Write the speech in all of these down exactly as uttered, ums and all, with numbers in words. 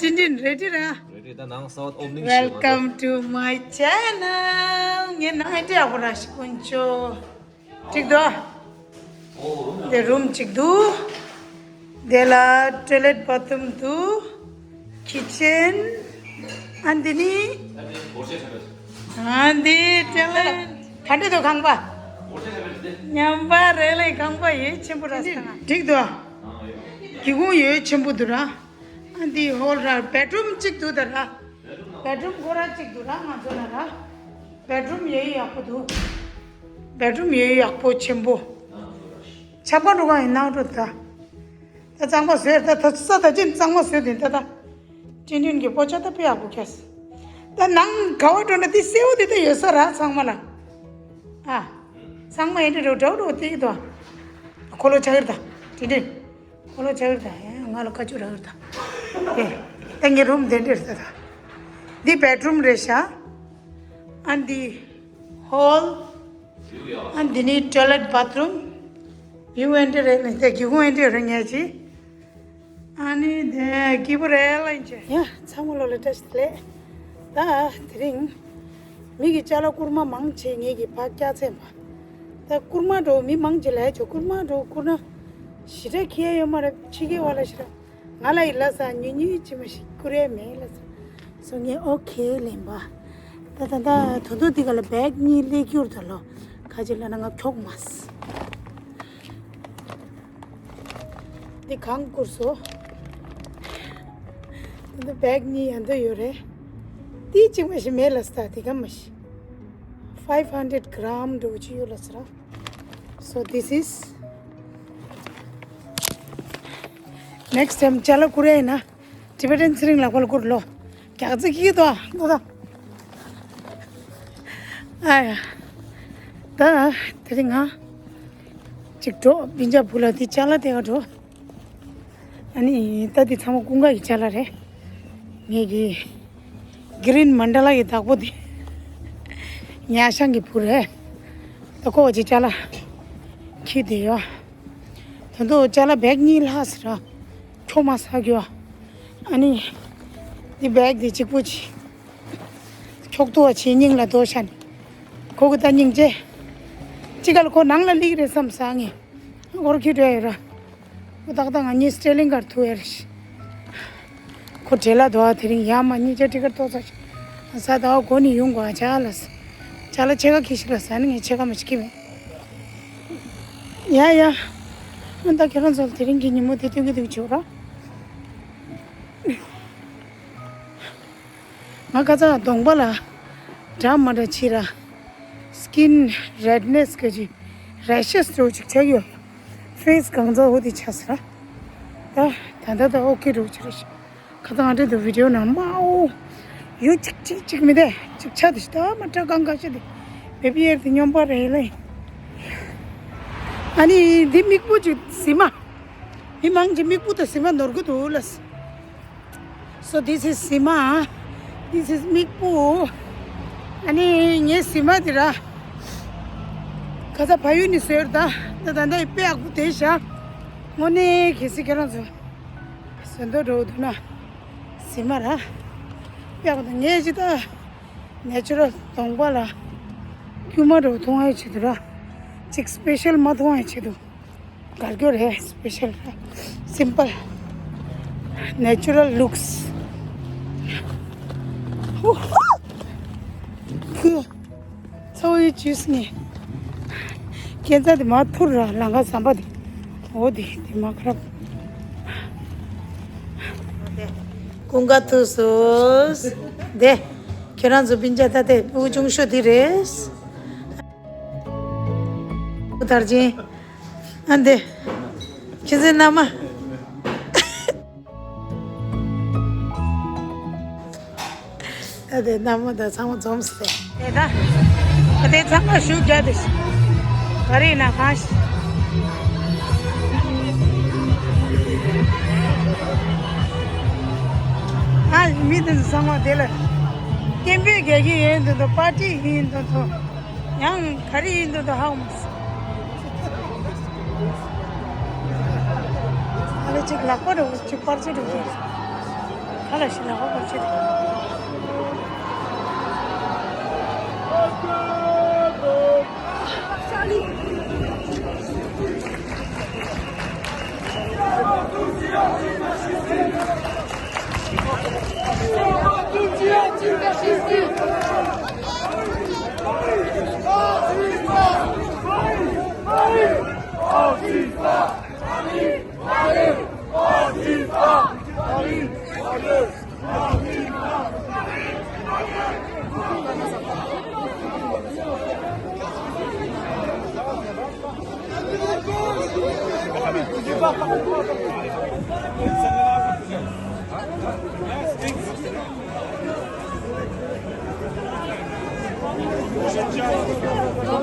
ཏིན་ཏིན་རེ་ཌི་ར། རེ་ཌི། ད་ནང་སའོ་ཊི་ཨོ་པ་ནིང་བྱེད་པ། Welcome to my channel. ངའི་ནང་ཨེ་འདྲ་ཡག་པོ་ར་ཞིག་ཀུན་ཅོ། འགྲིག་འདུག་ཨ། འདི་རུམ་གཅིག་འདུག་དེ་ལ་ཊོའི་ལེཊ་བཱ་ཐི་རུམ་འདུག་ཁི་ཆེན། ཨ་འདི་ནི། ཨ་འདི་ཊོའི་ལེཊ། ག་འདྲ་འདུག་ཁང་པ། ཉམས་པ་རེད་ལེ། ཁང་པ་ཡོད་ཆེན་པོ་ར་སྟེང་། འགྲིག་འདུག་སྒེའུ་ཁུང་ཡོད་ཆེན་པོ་འདུག་ར། ཨ་འདི་ཧོལ་ར། བེད་རུམ་གཅིག་འདུག་ད་ར། བེད་རུམ་ཁོ་ར་གཅིག་འདུག་ར། ང་ཚོ་ན་ར། བེད་རུམ་ཡོད་ཡག་པོ་འདུག་བེད་རུམ་ཡོད་ཡག་པོ་ཆེན་པོ། ཆབ་ཁང་འགྲོ་ག་ཡིན་ནང་འགྲོ་ད། ད་གཙང་མ་བཟོས། ད་ད་ས་ད་ཅིན་གཙང་མ་བཟོས་དེ་ད་ད། ཏིན་ཏིན་གྱི་པོ་ཆ་ད་དཔེ་ཡག་པོ་ཁྱེར། ད་ནང་ག་བ་འགྲོ་ན་དེ་སེའུ་དེ་ད་ཡོད་ས་ར་ཚང་མ་ལ། ཨ། ཚང་མ་ཡིན་འགྲོ་འགྲོ་འགྲོ་དེ་གི་དོ། འཁོར་ལོ་ཆགས་ཡོད་ད། ཏིན་ཏིན། འཁོར་ལོ་ཆགས་ཡོད་ད། ཡ་ང་ལ་ཁ་ཆུ་རག་ཡོད་ད། དེ། ད་ངའི་རུམ་དེ་འདྲ་རེད་ད། འདི་བེད་རུམ་རེད་ཤག་ཨ་འདི་ཧོལ། ཨ་འདི་ནི་ཊོའི་ལེཊ་བཱ་ཐི་རུམ། བིའུ་ཨེ་འདྲ་རེད་ལ། དེ་སྒེའུ་ཁུང་ཨེ་འདྲ་རེད་ངས་ཅི། ཨ་ནི་དེ་སྐྱིད་པོ་རེད་ལ་ཡིན་ཅི། ཡ་ཚང་མ་ལོ་ལ་བཀྲ་ཤིས་བདེ་ལེགས། ད་དེ་རིང་མི་གི་ཅ་ལག་སྐུར་མ་མང་ཆེ་ངེད་ཀྱི་ཕ་སྐྱ་ཚེ་མ། ད་སྐུར་མ་འགྲོ་མི་མང་ཆེ་ལ་ཡ་ཆོ་སྐུར་མ་འགྲོ་སྐུར་ན་ཞི་དྲག་ཁྱི་ཡ་ཡོད་མ་རེད། ཕྱི་རྒྱལ་བ་ལ་ཞི་དྲག་ང་ལ་ཡི་ལ་ས་ཉུ་ཉུ་ཅི་མ་ཞིག་ཀུ་རེ་མེད་ལ་ས། སོ་ངས་ཨོ་ཁེ་ལེན་པ། ད་ད་ད་དོ་དོ་དེ་ག་ལ་བེག་གཉིས་སླེབས་རྒྱུར་ད་ལོ། ཁ་ཅིག་ལ་ན་ང་ཁྱོག་མ་སི། འདི་གང་བསྐུར་སོ། ད་ད་བེག་གཉིས་ཡང་འདི་ཡོད་རེད། དེ་གཅིག་མ་ཞིག་མེད་ལ་ས། ད་དེ་ག་མ་ཞིག five hundred gram འགྲོ་གི་ཅི་ཡོད་ལ་ས་ར། So this is next time ཅ་ལག་ཀུ་རེ་ཡིན་ན་ཊི་བེ་ཊན་ཚེ་རིང་ལགས་ཕར་ལ་བསྐུར་ལོ། རྒྱག་རྩེ་ཁྱི་དོ་དོ་དོ། ཨ་ཡ། ད་དེ་རིང་ང་ཅིག་འགྲོ་བིན་ཅ་བུ་ལ་དེ་ཅ་ལག་དེ་ག་འགྲོ། ཨ་ནི་ད་དེ་ཚང་མ་ཀུན་དགའ་ཡི་ཅ་ལག་རེད། ངེད་ཀྱི་གི་རིན་མན་ཌ་ལ་ཡི་བདག་པོ་དེ་ཉ་ཤང་གི་བུ་རེད། ད་ཁོ་བ་ཅི་ཅ་ལག་ཁྱི་དེ་ཡོད། ད་དུང་ཅ་ལག་བེག་གཉིས་ལྷག་ཟེར་ར། ཁྱོ་མ་ཟ་རྒྱུ། ཨ་ནི། འདི་བེག་འདི་གཅིག་པུ་ཅི། ཁྱོག་ཏུ་བ་ཆེ་སྙིང་ལ་དོ་ཤ་ནི། ཁོ་གི་ད་སྙིང་རྗེ། ཅི་ག་ལ་ཁོ་ནང་ལ་སླེབས་རེད་བསམ་ས་ངས། སྒོར་ཁྱི་འདྲ་ཡོད་ར། ཁོ་ཏག་ཏག་ང་གཉིས་སི་ཊེ་ལིང་གར་ཐུག་ཡ་རེད། ཁོ་བྲེལ་ལ་དོ་བ་དེ་རིང་ཡ་མ་གཉིས་ཆ་ཏི་ཀར་ཏོག་ཙམ་ཞིག་ས་ད་བ་གོ་ནི་ཡོང་གོ་ཨ་ཅག་ལ་ས། ཅག་ལ་ཕྱེད་ཀ་ཁྱི་ཞིག་ལ་ས་ནི་ངས་ཕྱེད་ཀ་མ་ཞིག་ཁྱི་མེད། ཡ་ཡ། ཨ་ད་ཁྱེད་རང་ཚོ་དེ་རིང་གི་ཉིན་མོ་དེ་སྟོན་གི་འདུག་ཅོག་ར། ང་ཁ་ཚ་གདོང་པ་ལ་འདྲ་མ་འདྲ་ཕྱི་ར། སི་ཀིན་རེཌ་ནེ་སི་ག་ཅི་རེ་ཤེ་སི་འདྲ་བོ་ཅིག་ཆགས་ཡོད། ཕེ་སི་གང་ཚ་འོ་དེ་ཆགས་སི་ར། ད་ད་ད་ད་ཨོ་ཁེ་འདྲ་བོ་ཅིག་རེད་ཤག་ཁ་ཚ་ང་འདྲ་འདུག་བི་ཌི་ཡོ་ནང་མ་འོ། ཡོད་ཅིག་ཅིག་ཅིག་མི་དེ་ཅིག་ཆ་དེ་ཤི་ད་མ་ཏྲ་གང་ག་ཤི་དེ། བེ་བི་ཨེར་དེ་སྨྱོན་པ་རེད་ལེ། ཨ་ནི་འདི་མིག་སྤུ་ཅིག་ཟི་མ། མི་མང་གི་མིག་སྤུ་དང་ཟི་མ་ནོར་གི་འདུག་ལ། So this is ཟི་མ། This is མིག་སྤུ། ཨ་ནི་ངའི་ཟི་མ་དེ་ར། ཁ་ཚ་ཕ་ཡུལ་ནས་བཟོས་ར་ད། ད་ད་ད་དཔེ་ཡག་པོ་དེ་ཤག་དངོས་གནས་གལ་སྲིད་ཁྱེད་རང་ཚོ་བཟོ་འདོད་འགྲོ་འདུག་ན། ཟི་མ་ར། དཔེ་ཡག་པོ་དང་ངས་ཅི་ད་ནེ་ཅུ་རལ་གདོང་པ་ལ་དཀྱུས་མ་འདྲ་བོ་མཐོང་ཡ་ཆེད་དུ་ར། ཅིག་སི་པེ་ཤལ་མ་མཐོང་ཡ་ཆེད་དུ། དགའ་སྐྱོ་རེད། སི་པེ་ཤལ་ར། སིམ་པལ། ནེ་ཅུ་རལ་ལུགས། ཧུ། ཚ་བོ་ཡི་ཇུས་ནི། ཁྱེད་ཚ་དེ་མ་ཐུར་ར་ལང་ཀ་ཟམ་པ་དེ། འོ་དེ་དེ་མ་ཁ་རབ། ཀུན་དགའ་ཐུག་སོང་། དེ། ཁྱེད་རང་ཚོ་སྤུན་ཀྱག་ད་དེ་ཕྲུ་གུ་ཆུང་ཤོས་དེ་རེད། ཐར་ཆེན། ཨ་འདི། ཁྱེད་ཚོའི་མནའ་མ། ཨ་དེ་མནའ་མ་དང་ཚང་མ་འཛོམས་སེ། དེ་ད། ཨ་དེ་ཚང་མ་ཞུ་རྒྱ་དེ། ག་རེ་ཡིན་ན་གང་ཞིག་ཨ་མི་དེ་ཚོ་ཚང་མ་དེ་ལ། སྐད་འབོད་རྒྱག་གི་ཡིན་དུ་དུ་པར་ཊི་ཡིན་དུ་དུ། ཡང་ག་རེ་ཡིན་འདུག་ད་ཧ་གོ་མ་སོང་། ཨ་ལེ་ཅིག་ལག་པ་འདྲ་བོ་ཅིག་པར་ཆས་འདྲ་བོ་ཅིག་ཁ་ལ་ཤི་ལ་ཧོ་པར་ཆེ་རེད།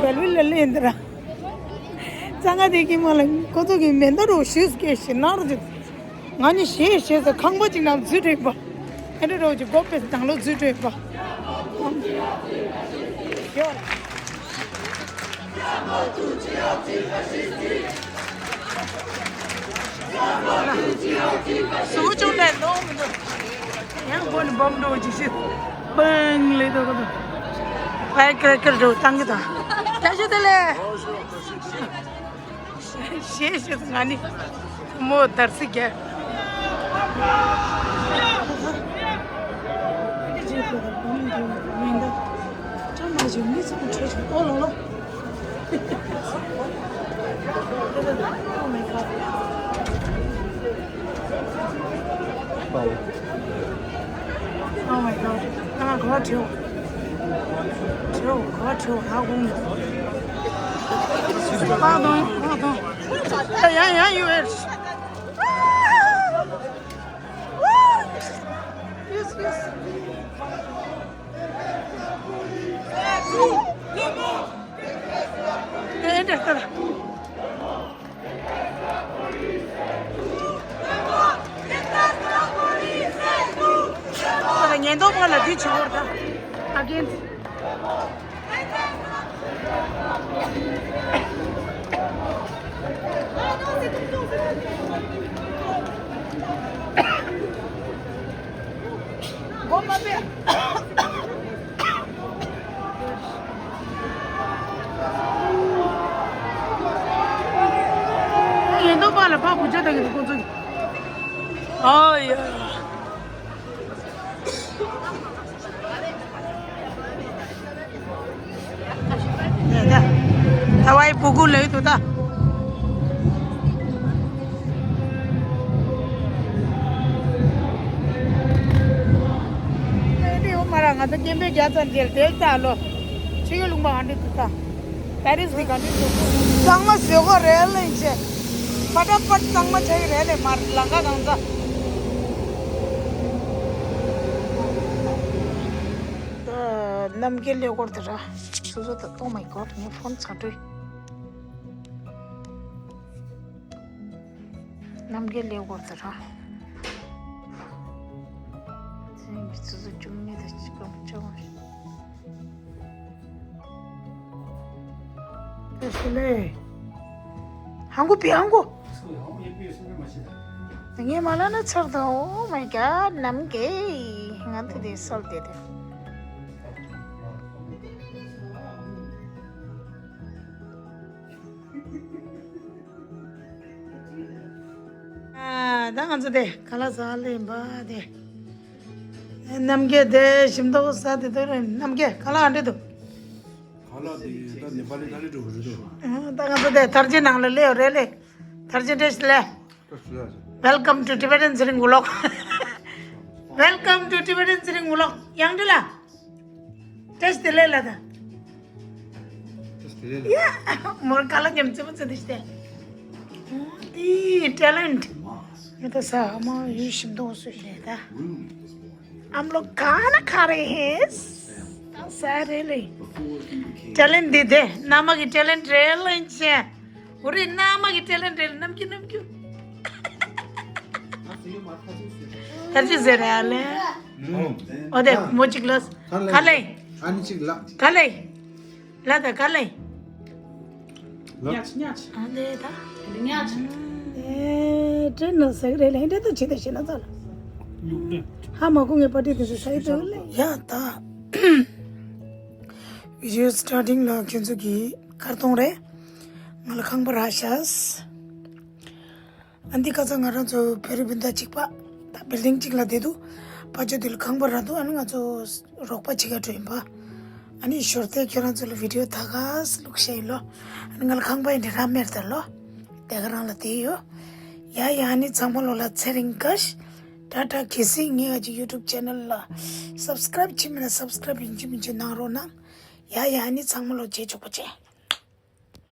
བལ་བི་ལ་ལེན་དེ་ར། གཙང་ང་དེ་གི་མ་ལ་ཁོ་ཚོ་གི་མེ་མདའ་རུ་ཤུས་སྐད་ཞིག་ནར་ཅིག་ང་ནི་ཞེས་ཞེས་སུ་ཁང་པ་གཅིག་ནང་འཛུལ་འགྲོ་ཡིན་པ། ཨེ་འདྲ་རོགས་ཀྱི་སྒོ་ཕེས་ནང་ལོགས་འཛུལ་འགྲོ་ཡིན་པ། ཡོ། སུ་ཅུང་ལས་ནོ་མི་འདུག་ཡང་སྒོ་ནས་སྦོམ་འགྲོ་ཅིག་ཤི། པང་ལས་དོ་གོ་དོ། ཕའི་ཀྲེ་ཀར་འགྲོ་བཏང་གི་དང་། ད་ཤི་དེ་ལས། ཞེས་ཞེས་ང་ནི་མོ་དར་སི་རྒྱལ། Oh my god. ང་གོ་བ་བྲིའོ། བྲིའོ། གོ་བ་བྲིའོ། ཧ་གོ་མི་འདུག Pardon, pardon. ཡང་ཡང་ཡོད། Yes, yes. ཨེ་འདྲ་ལྟ་ལ། ཉེན་རྟོག་པ་ལ་འདི་བྱེད་དགོས་རེད་ད། ཨ་རྒན། སྒོ་མ་ཕྱེ། ཉེན་རྟོག་པ་ལ་ཕར་བུ་ཆ་བཏང་གི་འདུག་ཁོང་ཚོ་གིས། ཨ་ཡ། ད་བའི་སྤུ་གུ་ལོས་དུ་ད། ཨེ་འདི་འོ་མ་ར་ང་ཚོ་སྐྱེམས་པའི་རྒྱ་ཚ་འཇལ་དེ་ལྟ་ལོ། ཆུ་ཡུ་ལུང་པ་ཨ་འདི་དུ་ད། ད་རིས་ཀྱི་ག་འདི་དུ། གཙང་མ་བཟོས་གོ་རེད་ལེན་ཆེ། པ་ཏྲ་པ་གཙང་མ་ཆ་ཡི་རེད་ལེ་མར་ལང་ཀ་གང་ཚ། ད་རྣམ་རྒྱལ་ལེ་སྐོར་དེ་ར། སོ་སོ་ད། Oh my god, ངའི་ཕོན་ཚ་དྲོས། རྣམ་རྒྱལ་ལེ་སྐོར་དེ་ར། ཚེ་གི་སོ་སོ་བཅུ་གཉིས་དང་གཅིག་གམ་བཅོ་ལྔ་རེད། ཨེ་ཤི་ལེ། ཧང་གོ་པི་ཧང་གོ། ངས་མ་ལ་ན་ཚར་དང་། Oh my god, རྣམ་རྒྱལ། ང་དེ་དེ་སལ་དེ་དེ། ཨ། ད་ང་ཚོ་དེ་ཁ་ལག་ཟ་ལེ་ཡིན་པ་དེ། རྣམ་རྒྱལ་དེ་ཞིམ་མདོག་ཟ་དེ་དོ་རེད། རྣམ་རྒྱལ་ཁ་ལག་ཨ་འདྲེ་འདུག་ཁ་ལག་དེ་ད་ནེ་པ་ལི་ཁ་ལི་འགྲོ་གི་རེད་དོ། ཨ། ད་ང་ཚོ་དེ་ཐར་ཇི་ནང་ལ་སླེབས་རེད་ལེ། ཐར་ཇི་འདྲེ་ཞིག་ལེ། Welcome to Tibetan Sitting Vlog. Welcome to Tibetan Sitting Vlog. ཡང་འདྲི་ལ། བཀྲ་ཤིས་བདེ་ལེགས་ལ་ད། བཀྲ་ཤིས་བདེ་ལེགས་ལ། ཡ། མོར་ཀ་ལ་ཉམས་ཚེ་མ་ཚེ་དེ་ཤི་སྟེ། འདི་ཊེ་ལེན་ཊི། ངས་ད་ས་མ་ཡུལ་ཞིམ་མདོག་བཟོས་ཤེས་ད། ཨམ་ལོ་ག་ན་ག་རེ་ཧེ། ད་ས་རེ་ལེ། ཊེ་ལེན་ཊི་འདི་དེ་མནའ་མ་གི་ཊེ་ལེན་ཊི་རེད་ལེན་ཆེ། འོ་རེད། མནའ་མ་གི་ཊེ་ལེན་ཊི་རེད། རྣམ་རྒྱལ་རྣམ་རྒྱལ། ཐར་ཇི་ཟེར་ར་ལེ། ཨོ་དེ་མོ་གཅིག་ལ། ག་ལེ། ཨ་ནི་གཅིག་ལ། ག་ལེ། ལ་ད་ག་ལེ། ཉག་ཉག་ཨ་ལེ་ད། ཉག་ཨེ་དྲན་ན་ཟེར་རེད་ལེ། འདྲེ་ད་ཆི་ད་ཤི་ན་ཚ་ལ། ཉུག་ཉུག་ཨ་མ་ཁོ་ངའི་པར་ཏི་དེ་ཚོ་ས་ཡི་དོན་ལས། ཡ་ད། བི་ཌི་ཡོ་སི་ཊར་ཊིང་ལ་ཁྱོད་ཚོ་གི་ཁར་གཏོང་རེད། ང་ལ་ཁང་པ་རག་ཤག་ཨ་འདི་ཁ་སང་ང་རང་ཚོ་བོད་རིགས་སྤུན་ཟླ་གཅིག་པ་ད་བིལ་ཌིང་གཅིག་ལ་བསྡད་འདུག་ཕ་ཇོ་དེ་ལ་ཁང་པ་རག་འདུག་ཨ་ནི་ང་ཚོ་རོགས་པ་བྱེད་ག་འགྲོ་ཡིན་པ། ཨ་ནི་ཞོར་དེ་ཁྱོད་རང་ཚོ་ལ་བི་ཌི་ཡོ་ད་ག་སེ་བླུགས་བཞག་ཡིན་ལོ། ཨ་ནི་ང་ལ་ཁང་པ་ཡིན་དེ་རག་མེད་དེ་ལོ། དེ་ག་རང་ལ་བསྡད་ཡོད། ཡ་ཡ་ཨ་ནི་ཚང་མ་ལོ་ལ་ཚེ་རིང་བཀྲ་ཤིས། ཊ་ཊ་གལ་སྲིད་ངའི་ཨ་ཅེ་ཡུ་ཊུབ་ཅེ་ནལ་ལ་སབ་སི་ཀ་རེབ་བྱེད་མེད་ན་སབ་སི་ཀ་རེབ་ཡིན་གཅིག་མིན་གཅིག་གནང་རོགས་གནང་། ཡ་ཡ་ཨ་ནི་ཚང་མ་ལོ་རྗེས་འཇུག་པ་བྱེད།